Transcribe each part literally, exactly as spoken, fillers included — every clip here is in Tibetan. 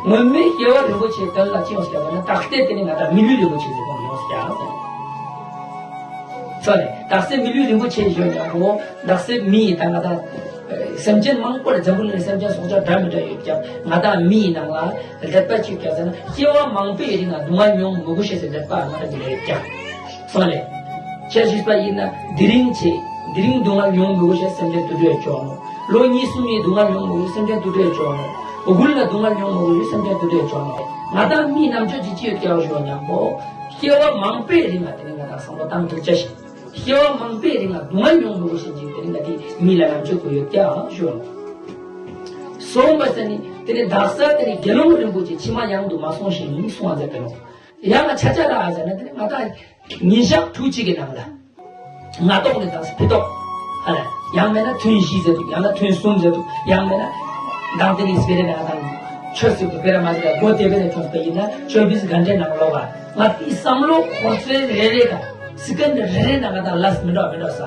སྔོན་མའི་སྐྱེ་བ་རིན་པོ་ཆེ་དོན་ལ་ཅི་ཡོང་སྐྱ་བ་ན་དག་ས་དེ་ནི་ང་དང་མི་ལུས་རིན་པོ་ཆེ་ཟེར་བ་ཡོང་སྐྱ། སོ་ལེ་དག་ས་མི་ལུས་རིན་པོ་ཆེ་ཞོན་ཀྱང་གོ་དག་ས་མི་ཡི་དང་ང་དང་སེམས་ཅན་མང་པོར་འཛམ་བུ་གླིང་སེམས་ཅན་སྲོག་ཆགས་འདྲ་མི་འདྲ་ཡོད་ཀྱང་ང་དང་མི་ཡི་ནང་ལ་ལེགས་པ་ཅིག་ཀྱང་ཟེར་ན་སྐྱེ་བ་མང་པོའི་རིང་ལ་སྡུག་བསྔལ་མྱོང་མི་དགོས་ཤེས་སུ་ལེགས་པ་ང་དང་འདི་ལ་ཡོད་ཀྱང་། སོང་ལེ། ཁྱེད་ཞུས་པ་ཡིན་ན་དེ་རིང་ཆེ། དེ་རིང་སྡུག་བསྔལ་མྱོང་མི་དགོས་ཤེས་སེམས་ཅན་དུད་འགྲོ་ཡོད་ཀྱང་། ལོ་གཉིས་གསུམ་ཡིན་སྡུག་བསྔལ་མྱོང་མི་དགོས་སེམས་ཅན་དུད་འགྲོ་ཡོད་ཀྱང་། དགུན་ལ་སྡུག་བསྔལ་མྱོང་མི་དགོས་སེམས་ཅན་དུད་འགྲོ་ཡོད་ཀྱང་། ང་དང་མིའི་རྣམ་དཔྱོད་ཀྱི་ཅི་ཡོད་ཀྱང་ཞུ་བ་ཉམ་པོ། སྐྱེ་བ་མང་པོའི་རིང་ལ་དེ་ནི་ང་དང་བསམ་བློ་བཏང་ཐུབ་ཅེས་ཤིག་སྐྱེ་བ་མང་པོའི་རིང་ལ་སྡུག་བསྔལ་མྱོང་མི་དགོས་ཤེས་ཀྱི་དེ་ནི་ང་དེ་མི་ལ་རྣམ་དཔྱོད་དགོས་ཡོད་ཀྱང་ཞུ་བ། སོང་བ་ཟེར་ནི་དེ་ནི་དག་ས་དེ་ནི་དགེ་སློང་རིན་པོ་ཆེ་ཕྱི་མ་ཡང་དུ་མ་སོང་ཞིང་གསུང་བ་མཛད་པའི་ལོ། ཡང་ན་ཆ་ཆ་ར་ཨ་ཟེར་ན་དེ་ནི་ང་དང་ཉིན་ཞག་དྲུག་གཅིག་གི་ནང་ལ་སྔ་ཐོག་ནས་དང་ཕི་ཐོག་ཧ་ལ་ཡང་མེད་ན་ཐུན་བཞི་ཟེར་འདུག་ཡང་ན་ཐུན་གསུམ་ཟེར་འདུག་ཡང་མེད་ན་དང་དེ་ནི་སྤེ་ར་ནང་དང་ཆོས་སྲིད་དུ་སྤེ་ར་མ་ཟེར་ག་སྒོ་དེ་བས་ནས་ཐོན་པ་ཡིན་ན་ཆོས་བིས་ག་འདྲའི་ནང་ལོག་ག་ང་དེའི་བསམ་བློ་འཁོར་ཚོད་རེ་རེ་དང་སི་ཀན་རེ་རེ་ནང་ང་དང་ལས་མི་འགྲོ་མི་འགྲོ་ས།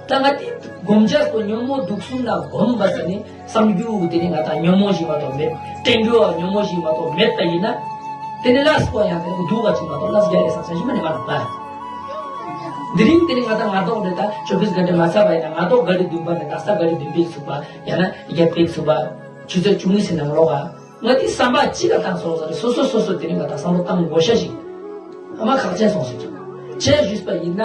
ད་ང་དེ་སྒོམ་བྱ་སོ་ཉོན་མོངས་དུག་གསུམ་ལ་སྒོམ་པ་ཟེར་ནི་བསམ་རྒྱུ་དེ་ནི་ང་དང་ཉོན་མོངས་ཤིག་མ་གཏོགས་མེད། དྲན་རྒྱུ་བ་ཉོན་མོངས་ཤིག་མ་གཏོགས་མེད་པ་ཡིན་ན། དེ་ནི་ལས་པོ་ཡང་དེ་ནི་སྡུག་པ་ཅིག་མ་གཏོགས་ལས་རྒྱ་ལས་སང་སང་ཞིག་མ་ནི་མ་རུང་ལ། དེ་རིང་དེ་ནི་ང་དང་སྔ་ཐོག་འདི་དག་ཆོས་བིས་ག་འདྲ་མ་ཚར་བ་ཡིན་ན་སྔ་ཐོག་ག་རེ་བདུན་པ་ནས་དག་ས་ག་རེ་བདུན་པའི་ཚུགས་པ་ཡང་ན་བརྒྱད་པའི་ཚུགས་པ་ཆུ་ཚོད་བཅུ་གཉིས་ཟིན་ནང་ལོག་ག་ང་དེ་བསམ་པ་གཅིག་ལ་བཏང་སོང་ཟེར་སོ་སོ་སོ་སོ་དེ་རིང་ང་དང་བསམ་བློ་བཏང་དགོས་ཤ་ཞིག་ཨ་མ་ཁག་ཅན་སོང་ཟེར་གྱི་ཆེ་ཞུས་པ་ཡིན་ན།